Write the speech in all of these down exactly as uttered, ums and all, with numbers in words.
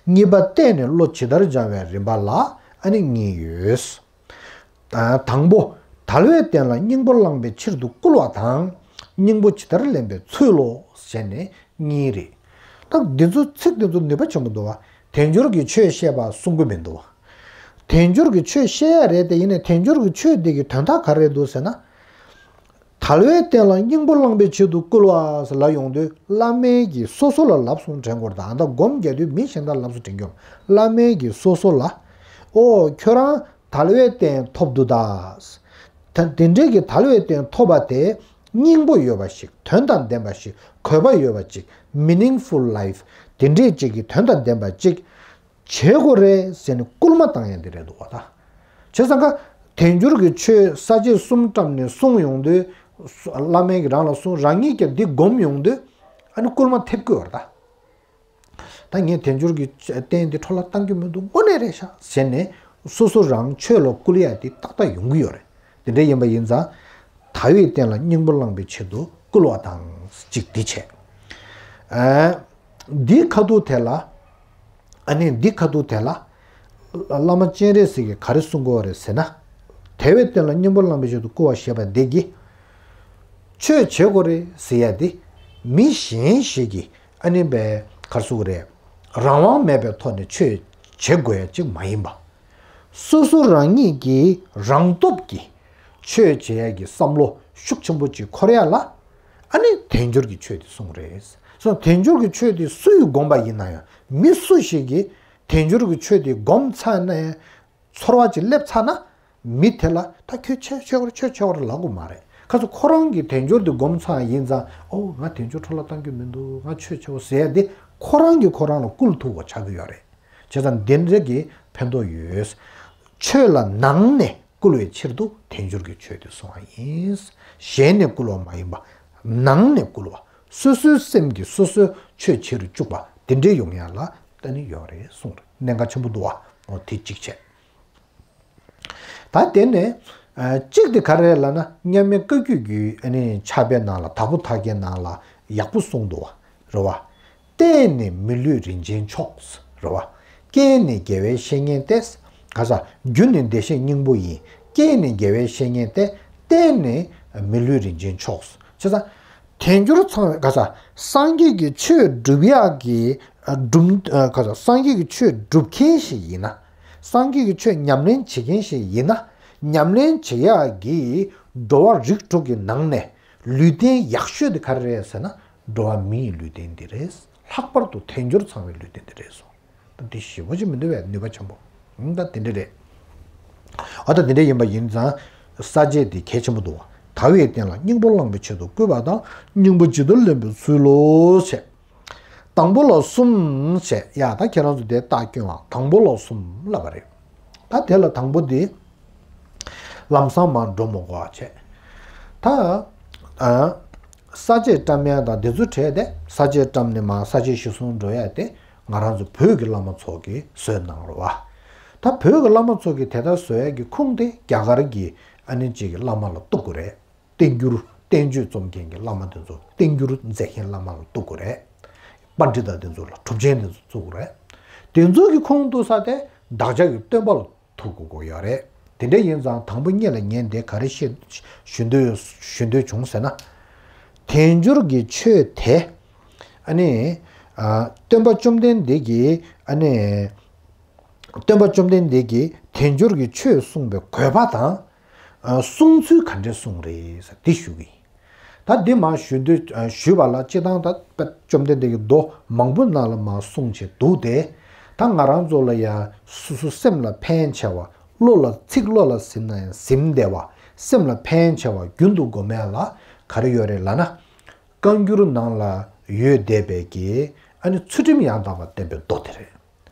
གཉིས་པ་བརྟེན་ནས་བློ་ཇི་ལྟར་སྦྱང་བའི་རིམ་པ་ལ་ཨ་ནི་གཉིས་ཡོད། དང་པོ། དལ་བའི་རྟེན་ལ་སྙིང་པོ་བླངས་པའི་ཕྱིར་དུ་བསྐུལ་བ་དང་། སྙིང་པོ་ཇི་ལྟར་ལེན་པའི་ཚུལ་ལོ་ཟེར་ནས་གཉིས་རེད། ད་འདི་ཚོ་ཚིག་འདི་ཚོ་ནུས་པ་ཆེན་པོ་འདུག་བ། དལ་འབྱོར་གྱི་ཆོས་བཤད་པ་གསུང་གི་མི་འདུག་བ། དལ་འབྱོར་གྱི་ཆོས་བཤད་ཡ་རེད་དེ། ཡིན་ནའི་དལ་འབྱོར་གྱི་ཆོས་འདི་གི་དོན་དག་ག་རེ་འདུག་ཟེར་ན། དལ་བའི་རྟེན་ལ་སྙིང་པོ་བླངས་པའི་ཕྱིར་དུ་བསྐུལ་བ་ཟེར་ལབ་ཡོང་དུས། བླ་མས་ཀྱིས་སོ་སོ་ལ་ལབ་སོང་དྲན་དགོས་རེད། ད་ཨ་ད་སྒོམ་རྒྱག་དུས་མི་གཞན་དག་ལབ་སོང་དྲན་གྱི་ཡོང་། བླ་མས་ཀྱིས་སོ་སོ་ལ། ཨོ་ཁྱོད་རང་དལ་བའི་རྟེན་ཐོབ་འདུག་ད། ད་དེ་འདྲའི་གི་དལ་བའི་རྟེན་ཐོབ་པ་དེ་སྙིང་པོ་ཡོད་པ་ཞིག་དོན་དང་ལྡན་པ་ཞིག་གོ་བ་ཡོད་པ་ཅིག meaningful life དེ་འདྲའི་ཅིག་གི་དོན་དང་ལྡན་པ་ཅིག་བྱེད་དགོས་རེད་ཟེར་ནས་སྐུལ་མ་བཏང་ཡ་འདི་རེད་འདུག་བ་ད། བྱས་ཙང་ཀ་དལ་འབྱོར་གྱི་ཆོས་ས་བཅད་གསུམ་བཀྲམ་ནས་གསུང་ཡོང་དུས། བླ་མས་ཀྱིས་རང་ལ་གསུང་། རང་ཉིད་ཀྱང་འདི་སྒོམ་ཡོང་དུས། ཨ་ནི་སྐུལ་མ་ཐེབས་ཀྱི་ཡོད་རེད་ད། ད་ངས་དལ་འབྱོར་གྱི་རྟེན་འདི་འཕྲོ་བརླག་བཏང་རྒྱུ་མི་འདུག་དངོས་གནས་རེད་ཤག་ཟེར་ནས་སོ་སོ་རང་ཆོས་ལ་བསྐུལ་ཡ་དེ་ཏག་ཏག་ཡོང་གི་ཡོད་རེད། དེ་འདྲ་ཡིན་པ་ཡིན་ཙང་། དལ་བའི་རྟེན་ལ་སྙིང་པོ་བླངས་པའི་ཕྱིར་དུ་བསྐུལ་བ་དང་གཅིག་འདི་བྱས། ཨ། འདིའི་ཁ་ཐུག་དེ་ལ། ཨ་ནི་འདི་ཁ་ཐུག་དེ་ལ། བླ་མ་སྤྱན་རས་གཟིགས་ཀྱིས་ག་རེ་གསུང་གི་ཡོད་རེད་ཟེར་ན། དལ་བའི་རྟེན་ལ་སྙིང་པོ་བླངས་པའི་ཕྱིར་དུ་བསྐུལ་བ་ཞེས་པ་འདི་གིས། ཆོས་བྱེད་དགོས་རེད་ཟེར་ཡ་འདི། མི་གཞན་ཞིག་གིས་ཨ་ནི་བས་ག་རེ་ཟེར་དགོས་རེད། རང་དབང་མེད་པའི་ཐོག་ནས་ཆོས་བྱེད་དགོས་ཡ་ཅིག་མ་ཡིན་པ། སོ་སོ་རང་ཉིད་ཀྱིས་རང་སྟོབས་ཀྱིས་ཆོས་བྱེད་ཡ་གི་བསམ་བློ་ཤུགས་ཆེན་པོ་ཅིག་འཁོར་ཡ་ལ། ཨ་ནི་དལ་འབྱོར་གྱི་ཆོས་དེ་གསུངས་རེད། སོ་དལ་འབྱོར་གྱི་ཆོས་དེ་སུ་ཡིས་བསྒོམས་པ་ཡིན་ན་ཡང་། མི་སུ་ཞིག་གིས་དལ་འབྱོར་གྱི་ཆོས་དེ་བསྒོམས་ཚར་ནས། ཚོར་བ་ཅིག་སླེབས་ཚར་ན། མི་དེ་ལ་ད་ཁྱོད་ཆོས་བྱེད་དགོས་རེད། ཆོས་བྱེད་དགོས་རེད་ལབ་དགོས་མ་རེད། ཁ་སང་ཁོ་རང་གིས་དལ་འབྱོར་དེ་བསྒོམས་ཚར་ཡིན་ཙང་། ཨོ་ང་དལ་འབྱོར་འཕྲོ་བརླག་བཏང་རྒྱུ་མི་འདུག་ང་ཆོས་བྱེད་དགོས་ཟེར་ཡ་དེ་ཁོ་རང་གིས་ཁོ་རང་ལ་བསྐུལ་ཐུབ་པ་ཆགས་ཀྱི་ཡོད་རེད། བྱས་ཙང་འདི་འདྲ་གི་ཕན་ཐོགས་ཡོད། ཆོས་ལ་ནང་ནས་བསྐུལ་བའི་ཕྱིར་དུ་དལ་འབྱོར་གྱི་ཆོས་དེ་གསུང་བ་ཡིན། གཞན་ནས་བསྐུལ་བ་མ་ཡིན་པ། ནང་ནས་བསྐུལ་བ། སོ་སོའི་སེམས་ཀྱིས་སོ་སོའི་ཆོས་བྱེད་རུ་བཅུག་པ་དེ་འདྲའི་ཡོང་ཡ་ལ་ད་ནི་ཡོད་རེད་གསུངས་རེད། གནད་འགག་ཆེན་པོ་འདུག་བ། འོ་དེ་གཅིག་བྱས། ད་དེ་ནས་ཨ་གཅིག་དེ་ག་རེ་ལབ་ན། མཉམ་མེད་བཀའ་བརྒྱུད་ཀྱི་ཨ་ནི་ཕྱག་དཔེ་ནང་ལ། དྭགས་པོ་ཐར་རྒྱན་ནང་ལ་ཡག་པོ་གསུངས་འདུག་བ། རེད་བ། བརྟེན་ནས་མི་ལུས་རིན་ཆེན་མཆོག་རེད་བ། རྐྱེན་ནི་དགེ་བའི་བཤེས་གཉེན་ཏེ། ག་ས། རྒྱུ་ནི་བདེ་གཤེགས་སྙིང་པོ་ཡིན། རྐྱེན་ནི་དགེ་བའི་བཤེས་གཉེན་ཏེ། བརྟེན་ནས་མི་ལུས་རིན་ཆེན་མཆོག་བྱས་ཙང་། དལ་འབྱོར་ཚང་བའི་ག་ས། སངས་རྒྱས་ཀྱི་ཆོས་སྒྲུབ་ཡག་གི་ཨ་སྒྲུབ་ཨ་ག་ས། སངས་རྒྱས་ཀྱི་ཆོས་སྒྲུབ་མཁན་ཞིག་ཡིན་ན། སངས་རྒྱས་ཀྱི་ཆོས་ཉམས་ལེན་བྱེད་མཁན་ཞིག་ཡིན་ན། ཉམས་ལེན་བྱེད་ཡག་གི་འགྲོ་བ་རིགས་དྲུག་གི་ནང་ནས་ལུས་རྟེན་ཡག་ཤོས་དེ་ག་རེ་རེད་ཟེར་ན། འགྲོ་བ་མིའི་ལུས་རྟེན་འདི་རེད། ལྷག་པར་དུ་དལ་འབྱོར་ཚང་བའི་ལུས་རྟེན་འདི་རེད་གསུངས། ད་འདི་ཞེ་པོ་ཅིག་མི་འདུག་བས། ནུས་པ་ཆེན་པོ། ཨང་། ད་དེ་འདྲ་རེད། ཨ་ད་དེ་འདྲ་ཡིན་པ་ཡིན་ཙང་། ས་བཅད་འདི་གལ་ཆེན་པོ་འདུག་བ། དལ་བའི་རྟེན་ལ་སྙིང་པོ་བླངས་པའི་ཆེད་དུ་བསྐུལ་བ་དང་། སྙིང་པོ་ཇི་ལྟར་ལེན་པའི་ཚུལ་ལོ་བྱས། དང་པོ་ལ་གསུམ་བྱས། ཡ་ད་ཁྱེད་རང་ཚོ་དེ་རྟགས་སྐྱོན་བ། དང་པོ་ལ་གསུམ་ལབ་པ་རེད། ད་དེ་ལ་དང་པོ་འདི་ལམ་སང་མར་འགྲོ་མི་དགོས་པ་བྱས། ད་ཨ་ས་བཅད་བཀྲམ་ཡ་དང་དེ་ཚོ་བྲལ་ཏེ། ས་བཅད་བཀྲམ་ནས་མར་ས་བཅད་གཞིར་བཟུང་འགྲོ་ཡ་དེ་ང་རང་ཚོ་བོད་ཀྱི་བླ་མ་ཚོ་གིས་བཟོས་གནང་རེད་བ། ད་བོད་ཀྱི་བླ་མ་ཚོ་གིས་དེ་ལྟར་བཟོ་ཡ་གི་ཁུངས་དེ་རྒྱ་གར་གྱི་ཨ་ནི་ཅིག་གི་བླ་མ་ལ་གཏུག་དགོས་རེད། བསྟན་འགྱུར། བསྟན་བཅོས་རྩོམ་མཁན་གྱི་བླ་མ་དེ་ཚོ། བསྟན་འགྱུར་མཛད་མཁན་བླ་མ་ལ་གཏུག་དགོས་རེད། པཎྜི་ཏ་དེ་ཚོ་ལ། གྲུབ་ཆེན་དེ་ཚོ་གཏུག་དགོས་རེད། དེ་ཚོ་གི་ཁུངས་གཏུག་ས་དེ་བདག་ཅག་གི་སྟོན་པ་ལ་གཏུག་དགོས་ཀྱི་ཡོད་རེད། དེ་འདྲ་ཡིན་ཙང་དང་པོ་ཉིད་ལ་ངས་འདི་ག་རེ་བཤད་ཞུ་འདོད་ཞུ་འདོད་བྱུང་ཟེར་ན། དལ་འབྱོར་གྱི་ཆོས་དེ་ཨ་ནི་ཨ་སྟོན་པ་བཅོམ་ལྡན་འདས་ཀྱིས་ཨ་ནི། སྟོན་པ་བཅོམ་ལྡན་འདས་ཀྱིས་དལ་འབྱོར་གྱི་ཆོས་གསུངས་པའི་དགོས་པ་དང་། ཨ་གསུང་ཚུལ་ག་འདྲས་གསུངས་རེད་ཟེར་འདི་ཞུ་གི་ཡིན། ད་འདི་མར་ཞུ་འདོད་ཨ་ཞུས་པ་ལ། སྤྱིར་བཏང་ད་དཔེ་བཅོམ་ལྡན་འདས་ཀྱིས་མདོ་མང་པོ་ནང་ལ་མར་གསུངས་བྱས་འདུག་སྟེ། ད་ང་རང་ཚོ་ལ་ཡ་སོ་སོ་སེམས་ལ་ཕན་ཆེ་བ། བློ་ལ། ཚིག་བློ་ལ་ཟིན་ན་ཡང་ཟིན་བདེ་བ། སེམས་ལ་ཕན་ཆེ་བ་རྒྱུན་དུ་སྒོམ་ཡ་ལ་ག་རེ་ཡོད་རེད་ལབ་ན། བཀའ་འགྱུར་ནང་ལ་ཡོད་བསྡད་པའི་གི་ཨ་ནི་ཚུལ་ཁྲིམས་ཡང་དག་པར་བསྟན་པའི་མདོ་དེ་རེད།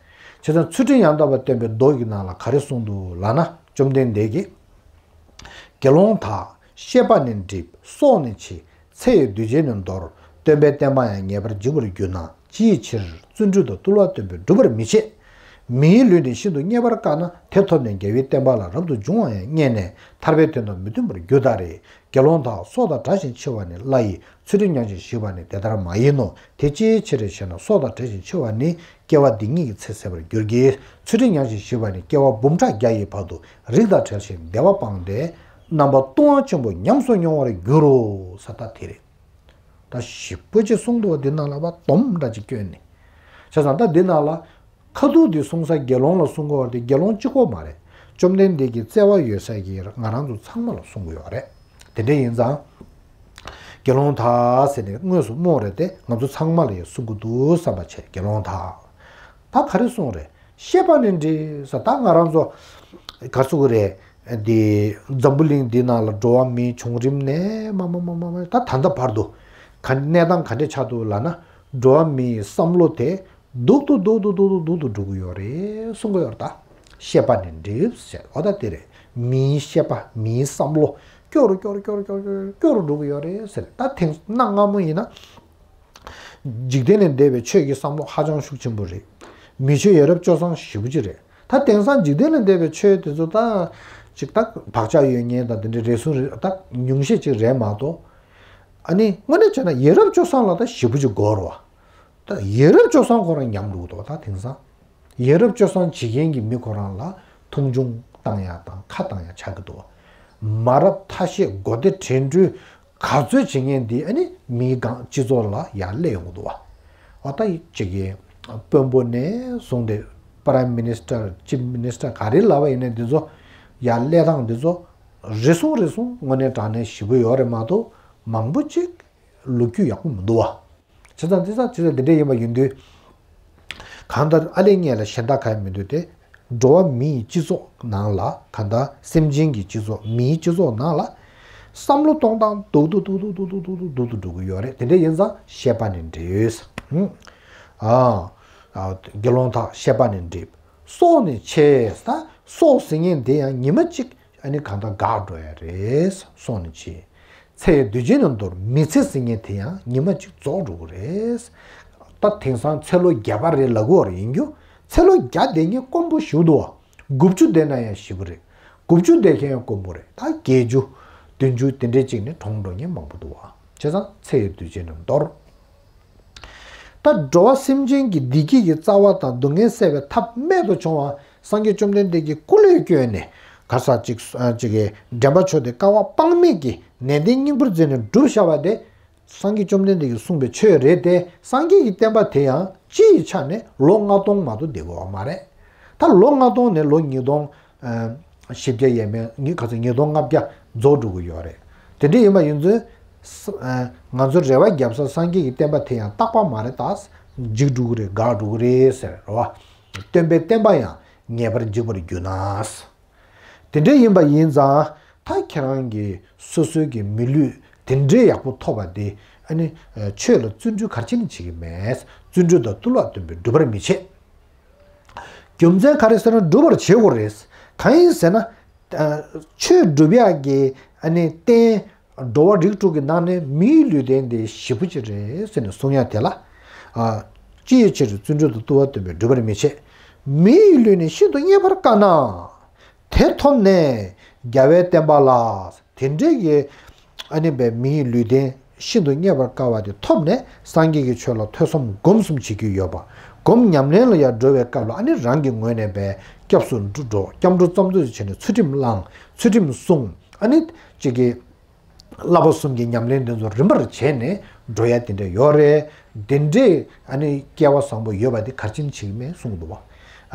བྱས་ཙང་ཚུལ་ཁྲིམས་ཡང་དག་པར་བསྟན་པའི་མདོ་ཡི་ནང་ལ་ག་རེ་གསུངས་འདུག་ལབ་ན། བཅོམ་ལྡན་འདས་ཀྱིས། དགེ་སློང་དག། བཤེས་པ་ནི་འགྲིབ། སྲོག་ནི་འཆི། ཚེ་ཡི་འདུ་བྱེད་ནི་འདོར། སྟོན་པའི་བསྟན་པ་ཡང་ཉེས་པར་འཇིག་པར་གྱུར་ན། ཅིའི་ཕྱིར། བརྩོན་འགྲུས་དང་བརྟུལ་བ་སྟོན་པས་སྒྲུབ་པར་མི་བྱེད། མིའི་ལུས་ནི་ཤིན་ཏུ་རྙེད་པར་དཀའ་ན། དེ་ཐོབ་ནས་རྒྱལ་བའི་བསྟན་པ་ལ་རབ་ཏུ་འབྱུང་བ་ཡང་རྙེད་ནས་ཐར་པའི་དོན་དང་མི་མཐུན་པར་འགྱུར་ད་རེ། དགེ་སློང་དག་སྲོག་དང་བྲལ་ཞིང་འཆི་བ་ནི་སླ་ཡི། ཚུལ་ཁྲིམས་ཉམས་ཤིང་ཞིག་པ་ནི་དེ་ལྟར་མ་ཡིན་ནོ། དེ་ཅིའི་ཕྱིར་ཞེ་ན། སྲོག་དང་བྲལ་ཞིང་འཆི་བ་ནི་སྐྱེ་བ་འདི་ཉིད་ཀྱི་ཚེ་ཟད་པར་འགྱུར་གྱི། ཚུལ་ཁྲིམས་ཉམས་ཤིང་ཞིག་པ་ནི་སྐྱེ་བ་འབུམ་ཕྲག་བརྒྱ་ཡི་བར་དུ་རིགས་དང་བྲལ་ཞིང་བདེ་བ་སྤངས་ཏེ་རྣམ་པ་ལྟུང་བ་ཆེན་པོ་ཉམས་སུ་མྱོང་བར་འགྱུར་རོ། ས་ད་དེ་རེད། ད་ཞིབ་པོ་ཅིག་གསུངས་འདུག་བ། འདི་ནང་ལ་བ་སྡོམ་འདྲ་ཅིག་བསྐྱོན་ནས། བྱས་ཙང་ད་འདི་ནང་ལ་ཁ་ཐུག་འདི་གསུང་ས་དགེ་སློང་ལ་གསུང་གི་ཡོད་རེད་དེ། དགེ་སློང་གཅིག་པོ་མ་རེད། བཅོམ་ལྡན་འདས་ཀྱི་བརྩེ་བ་ཡོད་ས་ཀྱི་ང་རང་ཚོ་ཚང་མ་ལ་གསུང་གི་ཡོད་རེད། དེ་འདྲ་ཡིན་ཙང་། དགེ་སློང་དག་ཟེར་ནས་དངོས་སུ་སྨོས་རེད་དེ། ང་ཚོ་ཚང་མ་ལ་ཡང་གསུང་གི་འདུག་བསམ་པ་བྱས། དགེ་སློང་དག་ད་ག་རེ་གསུངས་རེད། བཤད་པ་ནི་འདྲི་ས། ད་ང་རང་ཚོ་ག་ཚོད་རེད། འདི་འཛམ་བུ་གླིང་འདི་ནང་ལ་འགྲོ་བ་མིའི་བྱུང་རིམ་ནས་མ་མ་མ་མ་མ་ད་ད་ལྟ་བར་དུ་ག་གནས་སྟངས་ག་འདྲ་ཆགས་འདུག་ལབ་ན། འགྲོ་བ་མིའི་བསམ་བློ་དེ་སྡུག་ཏུ་སྡུག་ཏུ་སྡུག་ཏུ་སྡུག་ཏུ་འགྲོ་གི་ཡོད་རེད་གསུང་གི་ཡོད་རེད། ད་བཤད་པ་ནི་འདྲི་ཟེར་བ་ད་དེ་རེད། མིའི་བཤད་པ་མིའི་བསམ་བློ་སྐྱོ་རུ་སྐྱོ་རུ་སྐྱོ་རུ་སྐྱོ་རུ་སྐྱོ་རུ་འགྲོ་གི་ཡོད་རེད་ཟེར། ད་དེང་གནའ་སྔ་མོ་ཡིན་ན། འཇིག་རྟེན་ལས་འདས་པའི་ཆོས་ཀྱི་བསམ་བློ་ཧ་ཅང་ཤུགས་ཆེན་པོ་རེད། མི་ཆོས་ཡ་རབས་སྤྱོད་བཟང་ཞེ་པོ་ཅིག་རེད། ད་དེང་སང་འཇིག་རྟེན་ལས་འདས་པའི་ཆོས་དེ་ཚོ་ད་ཅིག་ད་བག་ཆགས་ཡོད་མཁན་དང་དེ་འདྲའི་རེ་ཟུང་རེ་ད་ཉུང་ཤས་ཅིག་རེད་མ་གཏོགས། ཨ་ནི་དངོས་གནས་བྱས་ན་ཡ་རབས་སྤྱོད་བཟང་ལ་ད་ཞེ་པོ་ཅིག་དགོས་རེད་བ། ད་ཡ་རབས་སྤྱོད་བཟང་ཁོ་རང་ཉམས་འགྲོ་གི་འདུག་བ། ད་དེང་སང་ཡ་རབས་སྤྱོད་བཟང་བྱེད་མཁན་གྱི་མི་ཁོ་རང་ལ་མཐོང་ཆུང་བཏང་ཡ་དང་ཁ་བཏང་ཡ་ཆགས་ཀྱི་འདུག་བ། མ་རབས་ཐ་ཤལ་མགོ་བདེ་དྲན་འཕྲུལ་ག་ཚོད་བྱེད་མཁན་འདི་ཨ་ནི་མིའི་སྒང་སྤྱི་ཚོགས་ལ་ཡར་སླེབས་ཡོང་གི་འདུག་བ། འོ་ད་ཡི་གཅིག་གི་དཔོན་པོ་ནས་བཟུང་སྟེ་Prime Minister, Chief Minister ག་རེ་ལབ་པ་ཡིན་ནའི་འདི་ཚོ་ཡར་སླེབས་སྟངས་འདི་ཚོ་རེ་ཟུང་རེ་ཟུང་དངོས་གནས་དྲང་གནས་ཞེ་པོ་ཡོད་རེད་མ་གཏོགས་མང་པོ་ཅིག་ལོ་རྒྱུས་ཡག་པོ་མི་འདུག་བ། བྱས་ཙང་དེ་ཙང་དེ་ཙང་དེ་འདྲ་ཡིན་པ་ཡིན་དུས། གང་ལྟར་ཨ་ལས་ངས་ལ་གཞན་དག་གང་ཡང་མི་འདུག་སྟེ། འགྲོ་བ་མིའི་སྤྱི་ཚོགས་ནང་ལ་གང་ལྟར་སེམས་ཅན་གྱི་སྤྱི་ཚོགས་མིའི་སྤྱི་ཚོགས་ནང་ལ། བསམ་བློ་གཏོང་སྟངས་སྡུག་ཏུ་སྡུག་ཏུ་སྡུག་ཏུ་སྡུག་ཏུ་སྡུག་ཏུ་འགྲོ་གི་ཡོད་རེད། དེ་འདྲ་ཡིན་ཙང་བཤད་པ་ནི་འདྲི་ཡོད། ཨ། ཨ། དགེ་སློང་དག་བཤད་པ་ནི་འདྲི། སྲོག་ནི་ཆད་ད། སྲོག་ཟེར་མཁན་དེ་ཡང་ཉི་མ་གཅིག་ཨ་ནི་གང་ལྟར་འགག་འགྲོ་ཡ་རེད། སྲོག་ནི་ཆད། ཚེ་ཡི་དུས་ཆེན་ནི་འདོར། མི་ཚེ་ཟེར་མཁན་དེ་ཡང་ཉི་མ་གཅིག་རྫོགས་འགྲོ་གི་རེད། ད་དེང་སང་ཚེ་ལོ་བརྒྱ་པ་རེད་ལབ་དགོས་རེད་ཡིན་རྒྱུ། ཚེ་ལོ་བརྒྱ་བསྡད་མཁན་དཀོན་པོ་ཞེ་པོ་འདུག་བ། དགུ་བཅུ་བསྡད་ན་ཡང་ཞེ་པོ་རེད། དགུ་བཅུ་བསྡད་མཁན་ཡང་དཀོན་པོ་རེད། ད་བརྒྱད་ཅུ། བདུན་ཅུ་དེ་འདྲའི་ཅིག་ནས་གྲོངས་འགྲོ་མཁན་མང་པོ་འདུག་བ། བྱས་ཙང་ཚེ་ཡི་དུས་ཆེན་ནི་འདོར། ད་འགྲོ་བ་སེམས་ཅན་གྱི་བདེ་སྐྱིད་ཀྱི་རྩ་བ་དང་སྡུག་བསྔལ་སེལ་བའི་ཐབས་རྨད་དུ་བྱུང་བ་སངས་རྒྱས་བཅོམ་ལྡན་འདས་ཀྱི་སྐུ་ལས་བསྐྱོན་ནས་ག་ས་ཅིག་ཅིག་གི་འདྲེན་པ་མཆོག་དེ་བསྐལ་པ་དཔག་མེད་ཀྱི་ནན་ཏན་སྙིང་པོར་མཛད་ནས་བསྒྲུབས་བཞག་པ་དེ་སངས་རྒྱས་བཅོམ་ལྡན་འདས་ཀྱིས་གསུངས་པའི་ཆོས་རེད་དེ། སངས་རྒྱས་ཀྱི་བསྟན་པ་དེ་ཡང་སྤྱི་ཡི་ཆ་ནས་ལོ་ལྔ་སྟོང་མ་གཏོགས་བསྡད་དགོས་པ་མ་རེད། ད་ལོ་ལྔ་སྟོང་ནས་ལོ་ཉིས་སྟོང་། བཞི་བརྒྱ་ཡས་མས་ཉི་ག་ཚོད་ཉིས་སྟོང་ལྔ་བརྒྱ་རྫོགས་འགྲོ་གི་ཡོད་རེད། དེ་འདྲ་ཡིན་པ་ཡིན་ཚུལ། ང་ཚོ་རེ་བ་བརྒྱབ་ས་སངས་རྒྱས་ཀྱི་བསྟན་པ་དེ་ཡང་རྟག་པ་མ་རེད། ད་འཇིག་འགྲོ་གི་རེད། འགག་འགྲོ་གི་རེད་ཟེར་རེད་བ། སྟོན་པའི་བསྟན་པ་ཡང་ངེས་པར་འཇིག་པར་འགྱུར་ན། དེ་འདྲ་ཡིན་པ་ཡིན་ཙང་ད་ཁྱེད་རང་གིས་སོ་སོའི་གི་མི་ལུས་དེ་འདྲའི་ཡག་པོ་ཐོབ་པ་དེ་ཨ་ནི་ཆོས་ལ་བརྩོན་འགྲུས་ག་རེ་བྱས་ནས་བྱེད་ཀྱི་མེད། བརྩོན་འགྲུས་དང་བཏུལ་བ་སྟོན་པས་སྒྲུབ་པར་མི་བྱེད། རྒྱུ་མཚན་ག་རེ་ཟེར་ན་སྒྲུབ་པར་བྱེད་དགོས་རེད། གང་ཡིན་ཟེར་ན། ཆོས་སྒྲུབ་ཡག་གི་ཨ་ནི་རྟེན། འགྲོ་བ་རིགས་དྲུག་གི་ནང་ནས་མིའི་ལུས་རྟེན་དེ་ཞེ་པོ་ཅིག་རེད་ཟེར་ནས་གསུང་ཡག་དེ་ལ། སྤྱི་ཡི་ཕྱིར་བརྩོན་འགྲུས་དང་བཏུལ་བ་སྟོན་པས་སྒྲུབ་པར་མི་བྱེད། མིའི་ལུས་ནི་ཤིན་ཏུ་རྙེད་པར་དཀའ་ན། དེ་ཐོབ་ནས་རྒྱལ་བའི་བསྟན་པ་ལ། དེ་འདྲའི་གི་ཨ་ནི་བའི་མིའི་ལུས་རྟེན་ཤིན་ཏུ་རྙེད་པར་དཀའ་བ་དེ་ཐོབ་ནས་སངས་རྒྱས་ཀྱི་ཆོས་ལ་ཐོས་བསམ་སྒོམ་གསུམ་བྱེད་རྒྱུ་ཡོད་པ། སྒོམ་ཉམས་ལེན་ལ་ཡང་འགྲོ་བའི་སྐབས་ལ་ཨ་ནི་རང་གི་ངོས་ནས་བའི་སྐྱབས་སུ་འགྲོ། སྐྱབས་འགྲོ་ཙམ་ཚོད་བྱས་ནས་ཚུལ་ཁྲིམས་བླངས། ཚུལ་ཁྲིམས་བསྲུང་། ཨ་ནི་གཅིག་གི་བསླབ་པ་གསུམ་གྱི་ཉམས་ལེན་དེ་ཚོ་རིམ་པར་བྱས་ནས་འགྲོ་ཡ་དེ་འདྲ་ཡོད་རེད། དེ་འདྲའི་ཨ་ནི་སྐལ་བ་བཟང་པོ་ཡོད་པ་དེ་ག་རེ་བྱས་ནས་བྱེད་ཀྱི་མེད་གསུངས་འདུག་བ།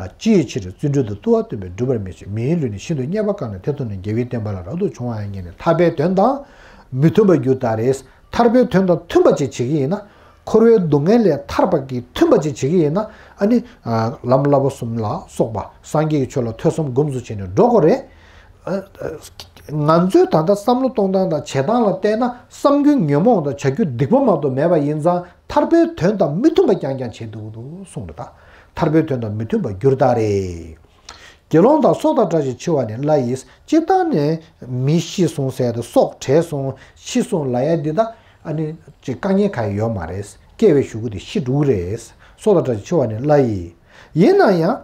ཨ། ཅི་ཡི་ཕྱིར་བརྩོན་འགྲུས་དང་བཏུལ་བ་སྟོན་པས་སྒྲུབ་པར་མི་བྱེད། མིའི་ལུས་ནི་ཤིན་ཏུ་རྙེད་པར་དཀའ་ན། དེ་ཐོབ་ནས་རྒྱལ་བའི་བསྟན་པ་ལ། རབ་ཏུ་བྱུང་བ་ཡང་རྙེད་ནས། ཐར་པའི་དོན་དང་མི་མཐུན་པར་འགྱུར་ད་རེ། ཐར་པའི་དོན་དང་མཐུན་པ་ཅིག་བྱེད་ཀྱི་ཡིན་ན། འཁོར་བའི་སྡུག་བསྔལ་ལས་ཐར་པ་གི་མཐུན་པ་ཅིག་བྱེད་ཀྱི་ཡིན་ན། ཨ་ནི། ཨ། ལམ་བསླབ་པ་གསུམ་ལ་སོགས་པ་སངས་རྒྱས་ཀྱི་ཆོས་ལ་ཐོས་བསམ་སྒོམ་གསུམ་བྱས་ནས་འགྲོ་དགོས་རེད། ཨ། ང་ཚོའི་ད་ལྟ་བསམ་བློ་གཏོང་སྟངས་དང་བྱེད་སྟངས་ལ་བལྟས་ན་བསམ་རྒྱུ་ཉོན་མོངས་དང་བྱ་རྒྱུ་སྡིག་པ་མ་གཏོགས་མེད་པ་ཡིན་ཙང་། ཐར་པའི་དོན་དང་མི་མཐུན་པ་རྐྱང་རྐྱང་བྱེད་འདུག་གསུངས་རེད་ད། ཐར་པའི་དོན་དང་མི་མཐུན་པར་འགྱུར་ད་རེ། དགེ་སློང་དག་སྲོག་དང་བྲལ་ཞིང་འཆི་བ་ནི་སླ་ཡི། སྤྱིར་བཏང་ནས་མི་ཤི་སོང་ཟེར་ཏེ་སྲོག་བྲལ་སོང་ཤི་སོང་ལབ་ཡ་འདི་ད་ཨ་ནི་ཅིག་དཀའ་ངལ་གང་ཡང་ཡོད་མ་རེད། སྐྱེ་བའི་གཞུག་གུ་དེ་ཤི་འགྲོ་གི་རེད། སྲོག་དང་བྲལ་ཞིང་འཆི་བ་ནི་སླ་ཡི། ཡིན་ན་ཡང་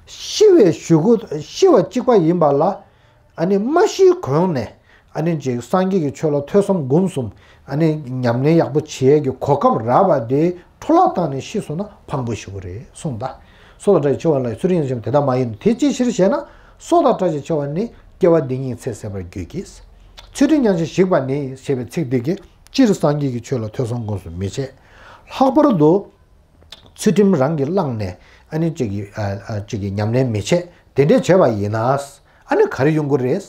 ཤི་བའི་གཞུག་གུ་ཤི་བ་གཅིག་པ་ཡིན་པ་ལ། ཨ་ནི་མ་ཤིའི་གོང་ནས་ ཨ་ནི་ཅིག་སངས་རྒྱས་ཀྱི་ཆོས་ལ་ཐོས་བསམ་སྒོམ་གསུམ་ཨ་ནི་ཉམས་ལེན་ཡག་པོ་བྱེད་ཡས་ཀྱི་གོ་སྐབས་རག་པ་དེ་འཕྲོ་བརླག་བཏང་ནས་ཤི་སོང་ན་ཕངས་པོ་ཞེ་པོ་རེད་གསུངས་ད། སོ་ལ་བཀྲ་ཤིས་ཆེ་བ་ལ་ཚུལ་ཁྲིམས་ཉམས་ཆག་དེ་འདྲ་མ་ཡིན་ནོ། དེ་ཅིའི་ཕྱིར་ཞེ་ན། སྲོག་དང་བཀྲ་ཤིས་ཆེ་བ་ནི་སྐྱེ་བ་འདི་ཉིད་ཚེ་ཟད་པར་འགྱུར་གྱི། ཚུལ་ཁྲིམས་ཉམས་ཆག་ཞིག་པ་ནི་ཞེས་པའི་ཚིག་འདི་གིས་སྤྱིར་སངས་རྒྱས་ཀྱི་ཆོས་ལ་ཐོས་བསམ་སྒོམ་གསུམ་མི་བྱེད། ལྷག་པར་དུ། ཚུལ་ཁྲིམས་རང་གིས་བླངས་ནས་ཨ་ནི་གཅིག་གིས་ཨ་ཨ་གཅིག་གིས་ཉམས་ལེན་མི་བྱེད། དེ་འདྲས་བྱས་པ་ཡིན་ན། ཨ་ནི་ག་རེ་ཡོང་གི་རེད།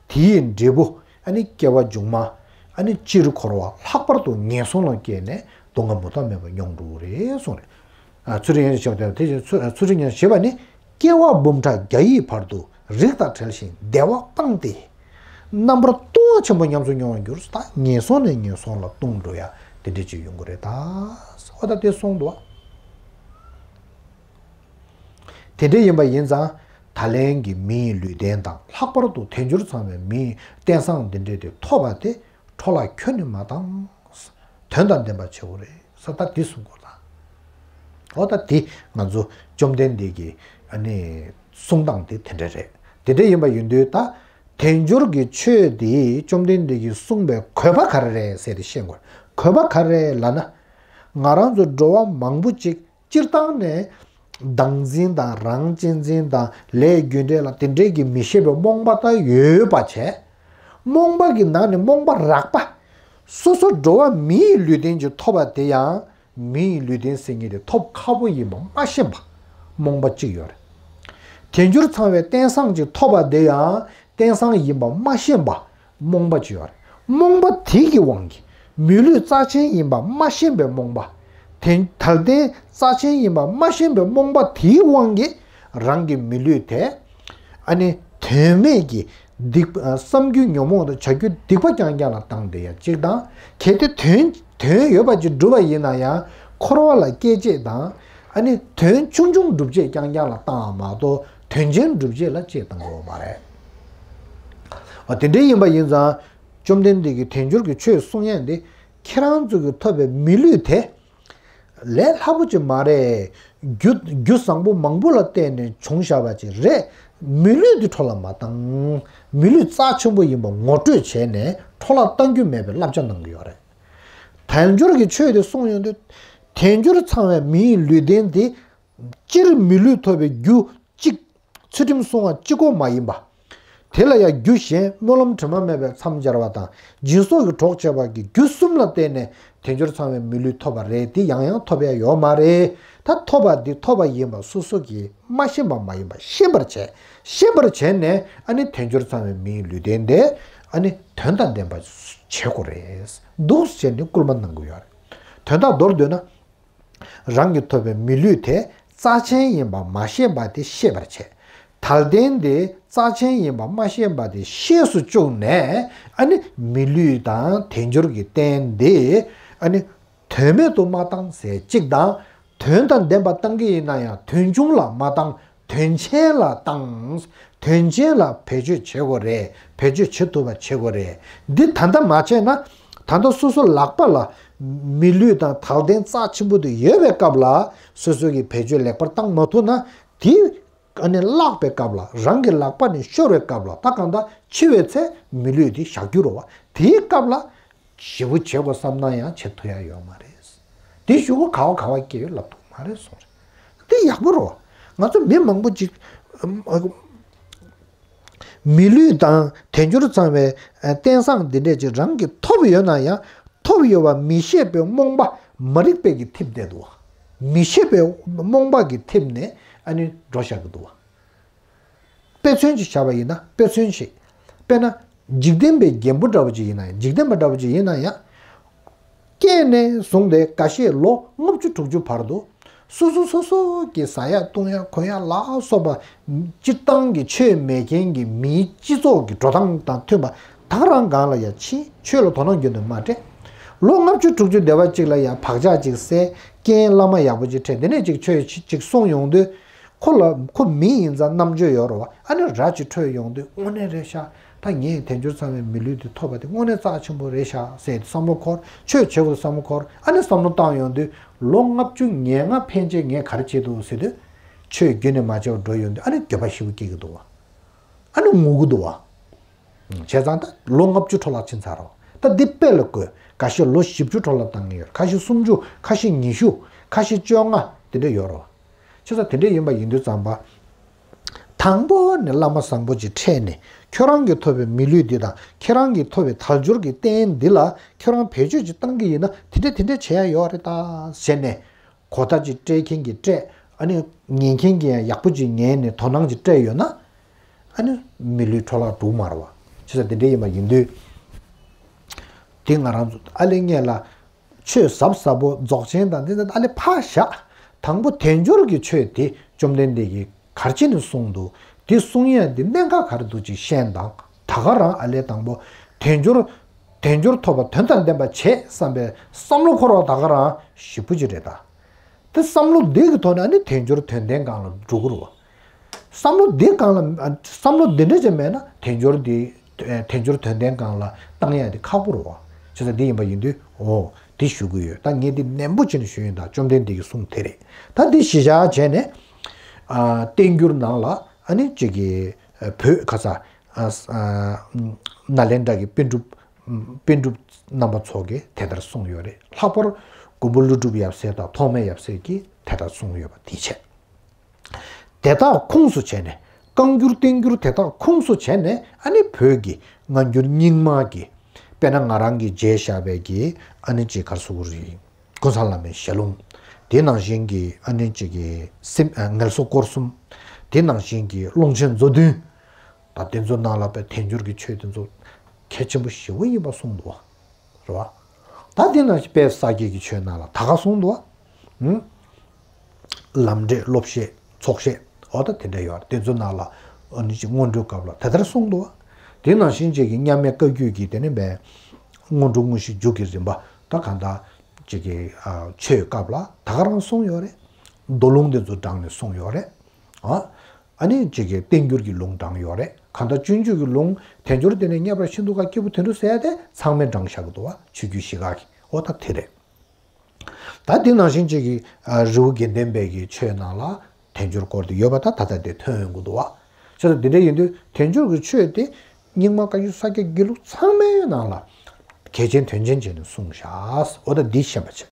དེ་ཡི་འབྲས་བུ་ཨ་ནི་སྐྱེ་བ་མཇུག་མ་ཨ་ནི་སྤྱིར་འཁོར་བ་ལྷག་པར་དུ་ངན་སོང་ལ་སྐྱེས་ནས་སྡུག་བསྔལ་མུ་མཐའ་མེད་པ་མྱོང་འགྲོ་གི་རེད་གསུངས་རེད། ཨ་ཚུལ་ཁྲིམས་ཉམས་ཆག་ཞེས་པ་དེ་ཚུལ་ཚུལ་ཁྲིམས་ཉམས་ཆག་ཞེས་པ་ནི་སྐྱེ་བ་འབུམ་ཕྲག་བརྒྱ་ཡི་བར་དུ་རིགས་དང་བྲལ་ཞིང་བདེ་བ་སྤངས་ཏེ། རྣམ་པར་ལྟུང་བ་ཆེན་པོ་ཉམས་སུ་མྱོང་བར་འགྱུར། ད་ངན་སོང་ནས་ངན་སོང་ལ་ལྟུང་འགྲོ་ཡ་དེ་འདྲ་ཅིག་ཡོང་གི་རེད་ད། འོ་ད་དེ་གསུངས་འདུག་བ། དེ་འདྲ་ཡིན་པ་ཡིན་ཙང་། ད་ལན་གྱི་མིའི་ལུས་རྟེན་དང་ལྷག་པར་དུ་དལ་འབྱོར་ཚང་བའི་མིའི་རྟེན་བཟང་འདི་འདྲ་དེ་ཐོབ་པ་དེ་འཕྲོ་བརླག་ཁྱོན་ནས་མ་བཏང་། དོན་དང་ལྡན་པ་བྱེད་དགོས་རེད་ཟེར་ད་འདི་གསུང་དགོས་ད། འོ་ད་འདི་ང་ཚོ་བཅོམ་ལྡན་འདས་ཀྱིས་ཨ་ནི་གསུང་སྟངས་དེ་དེ་འདྲ་རེད། དེ་འདྲ་ཡིན་པ་ཡིན་དུས་ད་དལ་འབྱོར་གྱི་ཆོས་དེ་བཅོམ་ལྡན་འདས་ཀྱིས་གསུངས་པའི་དགོས་པ་ག་རེ་རེད་ཟེར་ཏེ་ཤེས་དགོས། དགོས་པ་ག་རེ་རེད་ལབ་ན། ང་རང་ཚོ་འགྲོ་བ་མང་པོ་ཅིག་སྤྱིར་བཏང་ནས་བདག་འཛིན་དང་རང་གཅེས་འཛིན་དང་ལས་རྒྱུ་འབྲས་ལ་དེ་འདྲས་ཀྱི་མི་ཤེས་པའི་རྨོངས་པ་ད་ཡོད་པ་བྱས། རྨོངས་པ་གི་ནང་ནས་རྨོངས་པ་རགས་པ། སོ་སོ་འགྲོ་བ་མིའི་ལུས་རྟེན་གྱི་ཐོབ་པ་དེ་ཡང་མིའི་ལུས་རྟེན་ཟེར་མཁན་དེ་ཐོབ་ཁག་པོ་ཡིན་པ་མ་ཤེས་པ། རྨོངས་པ་གཅིག་ཡོད་རེད། དལ་འབྱོར་ཚང་བའི་རྟེན་བཟང་ཅིག་ཐོབ་པ་དེ་ཡང་རྟེན་བཟང་ཡིན་པ་མ་ཤེས་པ། རྨོངས་པ་ཅིག་ཡོད་རེད། རྨོངས་པ་དེ་གི་དབང་གིས་མི་ལུས་རྩ་ཆེན་ཡིན་པ་མ་ཤེས་པའི་རྨོངས་པ། དེ་དལ་རྟེན་རྩ་ཆེན་ཡིན་པ་མ་ཤེས་པའི་རྨོངས་པ་དེའི་དབང་གིས་རང་གི་མི་ལུས་དེ་ཨ་ནི་དོན་མེད་ཀྱི་སྡིག་བསམ་རྒྱུ་ཉོན་མོངས་དང་བྱ་རྒྱུ་སྡིག་པ་རྐྱང་རྐྱང་ལ་བཏང་བསྡད་ཡ་གཅིག་དང་། གལ་ཏེ་དོན་དོན་ཡོད་པ་ཅིག་སྒྲུབ་པ་ཡིན་ན་ཡང་འཁོར་བ་ལ་སྐྱེ་བྱེད་དང་། ཨ་ནི་དོན་ཆུང་ཆུང་སྒྲུབ་བྱེད་རྐྱང་རྐྱང་ལ་བཏང་བ་མ་གཏོགས་དོན་ཆེན་སྒྲུབ་བྱེད་ལ་ཅིག་བཏང་གི་ཡོད་མ་རེད། ཨ་དེ་འདྲ་ཡིན་པ་ཡིན་ཙང་། བཅོམ་ལྡན་འདས་ཀྱིས་དལ་འབྱོར་གྱི་ཆོས་གསུང་ཡས་འདི་ཁྱེད་རང་ཚོ་གིས་ཐོབ་པའི་མི་ལུས་དེ་ལས་སླ་པོ་ཅིག་མ་རེད། རྒྱུ་རྒྱུ་བཟང་པོ་མང་པོ་ལ་བརྟེན་ནས་བྱུང་བཞག་པ་ཅིག་རེད། མི་ལུས་འདི་འཕྲོ་བརླག་མ་བཏང་། མི་ལུས་རྩ་ཆེན་པོ་ཡིན་པ་ངོ་སྤྲོད་བྱས་ནས་འཕྲོ་བརླག་གཏང་རྒྱུ་མེད་པའི་བསླབ་བྱ་གནང་གི་ཡོད་རེད། དལ་འབྱོར་གྱི་ཆོས་དེ་གསུངས་ཡོང་དུས། དལ་འབྱོར་ཚང་བའི་མིའི་ལུས་རྟེན་དེ། སྤྱིར་མི་ལུས་ཐོབ་པའི་རྒྱུ་གཅིག་ཚུལ་ཁྲིམས་སྲུང་བ་གཅིག་པོ་མ་ཡིན་པ། དེ་ལ་ཡང་རྒྱུ་གཞན་སྨོན་ལམ་དྲི་མ་མེད་པའི་མཚམས་སྦྱར་བ་དང་སྦྱིན་སོགས་ཀྱི་གྲོགས་བྱས་པ་གི་རྒྱུ་གསུམ་ལ་བརྟེན་ནས་དལ་འབྱོར་ཚང་བའི་མི་ལུས་ཐོབ་པ་རེད། དེ་ཡང་ཡང་ཐོབ་ཡ་ཡོད་མ་རེད། ད་ཐོབ་པ་འདི་ཐོབ་པ་ཡིན་པ་སོ་སོ་གིས་མ་ཤེས་པ་མ་ཡིན་པ་ཤེས་པར་བྱས། ཤེས་པར་བྱས་ནས་ཨ་ནི་དལ་འབྱོར་ཚང་བའི་མིའི་ལུས་རྟེན་དེ་ཨ་ནི་དོན་དང་ལྡན་པ་བྱེད་དགོས་རེད་འདུག་ཟེར་ནས་སྐུལ་མ་གནང་གི་ཡོད་རེད། དོན་དག་མདོར་བསྡུས་ན། རང་གིས་ཐོབ་པའི་མི་ལུས་དེ་རྩ་ཆེན་ཡིན་པ་མ་ཤེས་པ་དེ་ཤེས་པར་བྱས། དལ་རྟེན་དེ་རྩ་ཆེན་ཡིན་པ་མ་ཤེས་པ་དེ་ཤེས་སུ་བཅུག་ནས་ཨ་ནི་མི་ལུས་དང་དལ་འབྱོར་གྱི་རྟེན་དེ་ཨ་ནི་དོན་མེད་དུ་མ་བཏང་ཟེར་གཅིག་དང་། དོན་དང་ལྡན་པ་བཏང་གི་ཡིན་ན་ཡང་དོན་ཆུང་ལ་མ་བཏང་། དོན་ཆེན་ལ་བཏང་། དོན་ཆེན་ལ་བེད་སྤྱོད་བྱེད་དགོས་རེད། བེད་སྤྱོད་བྱེད་ཐུབ་པ་བྱེད་དགོས་རེད། འདི་ད་ལྟ་མ་བྱས་ན། ད་ལྟ་སོ་སོ་ལག་པ་ལ་མི་ལུས་དང་དལ་རྟེན་རྩ་ཆེན་པོ་དེ་ཡོད་པའི་སྐབས་ལ་སོ་སོ་གིས་བེད་སྤྱོད་ལེགས་པར་བཏང་མ་ཐུབ་ན། དེ་ཨ་ནི་བརླག་པའི་སྐབས་ལ། རང་གི་ལག་པ་ནས་ཤོར་བའི་སྐབས་ལ། ད་གང་ལྟར་འཆི་བའི་ཚེ་མི་ལུས་དེ་བཞག་རྒྱུ་རེད་བ། དེའི་སྐབས་ལ། ཞེ་པོ་བྱེད་དགོས་བསམ་ན་ཡང་བྱེད་ཐུབ་ཡ་ཡོད་མ་རེད། དེ་གཞུག་གུ་ག་བ་ག་བ་སྐྱེ་ཡོད་ལབ་ཐུབ་མ་རེད་གསུངས་རེད། དེ་ཡག་པོ་རེད། ང་ཚོ་མི་མང་པོ་ཅིག་མི་ལུས་དང་དལ་འབྱོར་ཚང་བའི་རྟེན་བཟང་འདི་འདྲས་ཅིག་རང་གིས་ཐོབ་ཡོད་ན་ཡང་ཐོབ་ཡོད་པ་མི་ཤེས་པའི་རྨོངས་པ་མ་རིག་པས་ཀྱིས་འཐིབས་བསྡད་འདུག་བ། མི་ཤེས་པའི་རྨོངས་པ་གིས་འཐིབས་ནས་ཨ་ནི་འགྲོ་བཞག་གི་འདུག་བ། དཔེ་མཚོན་ཅིག་བཞག་པ་ཡིན་ན། དཔེ་མཚོན་ཞིག་དཔེར་ན། འཇིག་རྟེན་པའི་རྒན་པོ་འདྲ་བོ་ཅིག་ཡིན་ན་ཡང་། འཇིག་རྟེན་པ་འདྲ་བོ་ཅིག་ཡིན་ན་ཡང་། སྐྱེས་ནས་བཟུང་སྟེ་འགའ་ཤས་ལོ་ལྔ་བཅུ་དྲུག་ཅུ་བར་དུ། སོ་སོ་སོ་སོ་གི་ཟ་ཡ་བཏུང་ཡ་གོན་ཡ་ལ་སོགས་པ། སྤྱིར་བཏང་གི་ཆོས་མེད་མཁན་གྱི་མིའི་སྤྱི་ཚོགས་ཀྱི་འགྲོ་སྟངས་དང་མཐུན་པ། ད་རང་སྒང་ལ་ཡ་ཕྱིན། ཆོས་ལ་དོ་སྣང་རྒྱུན་དུ་མ་སྤྲད། ལོ་ལྔ་བཅུ་དྲུག་ཅུ་སྡེ་བ་གཅིག་ལ་ཡ་བག་ཆགས་ཅིག་སད། རྐྱེན་བླ་མ་ཡག་པོ་ཅིག་འཕྲད། དེ་ནས་ཅིག་ཆོས་ཅིག་གསུང་ཡོང་དུས། ཁོ་ལ་ཁོ་མི་ཡིན་ཙང་རྣམ་དཔྱོད་ཡོད་རེད་བ། ཨ་ནི་ར་ཅིག་འཕྲོད་ཡོང་དུས་དངོས་གནས་རེད་ཤག་ད་ངས་དལ་འབྱོར་ཚང་བའི་མི་ལུས་འདི་ཐོབ་པ་དེ་དངོས་གནས་རྩ་ཆེན་པོ་རེད་ཤག་ཟེར་བསམ་བློ་འཁོར། ཆོས་བྱེད་དགོས་བསམ་བློ་འཁོར། ཨ་ནི་བསམ་བློ་བཏང་ཡོང་དུས་ལོ་ལྔ་བཅུ་ང་ལྔ་ཕན་ཆད་ངས་ག་རེ་བྱེད་འདུག་ཟེར་དུས། ཆོས་རྒྱུན་ནས་མ་བྱས་པར་འགྲོ་ཡོང་དུས་ཨ་ནི་འགྱོད་པ་ཞེ་པོ་སྐྱེ་གི་འདུག་བ། ཨ་ནི་ངུ་གི་འདུག་བ། བྱས་ཙང་ད་ལོ་ལྔ་བཅུ་འཕྲོ་བརླག་ཕྱིན་ཚར་རོ། ད་འདི་དཔེ་ལ་བཀོད། ཁ་ཤས་ལོ་བཞི་བཅུ་འཕྲོ་བརླག་བཏང་གི་ཡོད། ཁ་ཤས་སུམ་ཅུ། ཁ་ཤས་ཉི་ཤུ། ཁ་ཤས་བཅོ་ལྔ། དེ་འདྲ་ཡོད་རོ། བྱས་ཙང་དེ་འདྲ་ཡིན་པ་ཡིན་དུས་ཙམ་པ། དང་པོ་ནས་བླ་མ་བཟང་པོ་ཅིག་འཕྲད་ནས་ཁྱོད་རང་གིས་ཐོབ་པའི་མི་ལུས་འདི་དང་ཁྱེད་རང་གིས་ཐོབ་པའི་དལ་འབྱོར་གྱི་རྟེན་འདི་ལ་ཁྱོད་རང་བེད་སྤྱོད་ཅིག་བཏང་གི་ཡིན་ན་དེ་འདྲ་དེ་འདྲ་བྱེད་ཡ་ཡོད་རེད་ད་ཟེར་ནས། གོ་བརྡ་ཅིག་སྤྲད་མཁན་གྱིས་སྤྲད། ཨ་ནི་ཉན་མཁན་གྱིས་ཡང་ཡག་པོ་ཅིག་ཉན་ནས་དོ་སྣང་ཅིག་སྤྲད་ཡོད་ན། ཨ་ནི་མི་ལུས་འཕྲོ་བརླག་འགྲོ་མ་རེད་བ། བྱས་ཙང་དེ་འདྲ་ཡིན་པ་ཡིན་དུས། དེ་ང་རང་ཚོ་ཨ་ལེ་སྔོན་ལ། ཆོས་ཟབ་ཟབ་པོ་རྫོགས་ཆེན་དང་འདི་ཚོ་ཨ་ལེ་ཕར་བཞག་དང་པོ་དལ་འབྱོར་གྱི་ཆོས་དེ་བཅོམ་ལྡན་འདས་ཀྱིས་ག་རེ་བྱས་ནས་གསུངས་འདུག་དེ་གསུང་ཡ་དེ་གནད་འགག་ག་རེ་འདུག་ཅིག་ཤེས་དང་། ད་ག་རང་ཨ་ལེ་དང་པོ་དལ་འབྱོར། དལ་འབྱོར་ཐོབ་པ་དོན་དང་ལྡན་པ་བྱེད་བསམ་པའི་བསམ་བློ་འཁོར་བ་ད་ག་རང་ཞེ་པོ་ཅིག་རེད་ད། དེ་བསམ་བློ་འདི་གི་ཐོག་ནས་ཨ་ནི་དལ་འབྱོར་དོན་ལྡན་སྒང་ལ་འགྲོ་གི་རེད་བ། བསམ་བློ་འདི་སྒང་ལ་བསམ་བློ་འདི་འདྲ་ཅིག་མེད་ན་དལ་འབྱོར་འདི་དལ་འབྱོར་དོན་ལྡན་སྒང་ལ་བཏང་ཡ་དེ་ཁག་པོ་རེད་བ། བྱས་ཙང་འདི་ཡིན་པ་ཡིན་དུས་འོ་དེ་ཞུ་གི་ཡོད། ད་ངས་འདི་ནན་པོ་བྱས་ནས་ཞུ་ཡིན། ད་བཅོམ་ལྡན་འདས་ཀྱི་གསུང་དེ་རེད། ད་འདི་གཞི་བཞག་བྱས་ནས་ཨ་བསྟན་འགྱུར་ནང་ལ་ཨ་ནི་ཅིག་གི་བོད་ཁ་ས་ཨ་ཨ་ནཱ་ལེནྡྲ་གི་པཎ་གྲུབ། པཎ་གྲུབ་རྣམ་པ་ཚོ་གིས་དེ་ལྟར་གསུངས་ཡོད་རེད། ལྷག་པར་མགོན་པོ་ཀླུ་སྒྲུབ་ཡབ་སྲས་དང་ཐོགས་མེད་ཡབ་སྲས་ཀྱིས་དེ་ལྟར་གསུངས་ཡོད་པ་དེ་བྱས། དེ་དག་ཁུངས་སུ་བྱས་ནས་བཀའ་འགྱུར་བསྟན་འགྱུར་དེ་དག་ཁུངས་སུ་བྱས་ནས་ཨ་ནི་བོད་ཀྱི་སྔ་འགྱུར་རྙིང་མ་གི་དཔེར་ན་ང་རང་གིས་མཇལ་བཞག་པའི་གི་ཨ་ནི་ཅིག་ག་རེ་ཟེར་དགོས་རེད། ཀུན་བཟང་བླ་མའི་ཞལ་ལུང་། དེ་ནང་བཞིན་གྱི་ཨ་ནི་ཅིག་གི་སེམས་ངལ་གསོ་སྐོར་གསུམ། དེ་ནང་བཞིན་གྱི་ཀློང་ཆེན་མཛོད་བདུན། ད་དེ་ཚོ་ནང་ལ་དཔེ་དལ་འབྱོར་གྱི་ཆོས་དེ་ཚོ་གལ་ཆེན་པོ་ཞེ་པོ་ཡིན་པ་གསུངས་འདུག་བ། རེད་བ། ད་དེ་ནང་བཞིན་དཔལ་ས་སྐྱའི་གི་ཆོས་ནང་ལ་ད་ག་གསུངས་འདུག་བ། ལམ་འབྲས་སློབ་བཤད་ཚོགས་བཤད་འོ་ད་དེ་འདྲ་ཡོད་རེད། དེ་ཚོ་ནང་ལ་ཨ་ནི་ཅིག་སྔོན་འགྲོའི་སྐབས་ལ་དེ་ལྟར་གསུངས་འདུག་བ། དེ་ནང་བཞིན་ཅིག་གི་མཉམ་མེད་བཀའ་བརྒྱུད་ཀྱི་དེ་ནི་བས་སྔོན་འགྲོ་དངོས་གཞི་མཇུག་གི་རིམ་པ་ད་གང་ལྟར་ཅིག་གི་ཨ་ཆོས་སྐབས་ལ་ད་ག་རང་གསུངས་ཡོད་རེད། མདོ་ལུང་དེ་ཚོ་དྲངས་ནས་གསུངས་ཡོད་རེད། ཨ། ཨ་ནི་གཅིག་གི་བསྟན་འགྱུར་གྱི་ལུང་དྲངས་ཡོད་རེད། གང་ལྟར་སྤྱོད་འཇུག་གི་ལུང་དལ་འབྱོར་དེ་ནི་རྙེད་པར་ཤིན་ཏུ་དཀའ། སྐྱེས་བུ་དོན་གྲུབ་ཟེར་ཡ་དེ་ཚང་མས་དྲངས་བཞག་གི་འདུག་བ། ཆོས་བརྒྱུད་བཞི་ཀ་གི་འོ་ད་དེ་རེད། ད་དེ་ནང་བཞིན་གཅིག་གི་ཨ་རི་བོ་དགེ་ལྡན་པའི་གི་ཆོས་ནང་ལ་དལ་འབྱོར་སྐོར་དེ་ཡོད་པ་ད་ད་ལྟ་དེ་ཐོན་ཡོང་གི་འདུག་བ། བྱས་ཙང་དེ་འདྲ་ཡིན་དུས་དལ་འབྱོར་གྱི་ཆོས་དེ་རྙིང་མ་བཀའ་བརྒྱུད་ས་སྐྱ་དགེ་ལུགས་ཚང་མའི་ནང་ལ་གལ་ཆེན་དོན་ཆེན་བྱས་ནས་གསུངས་བཞག་འོ་ད་འདི་ཤེས་པ་བྱས།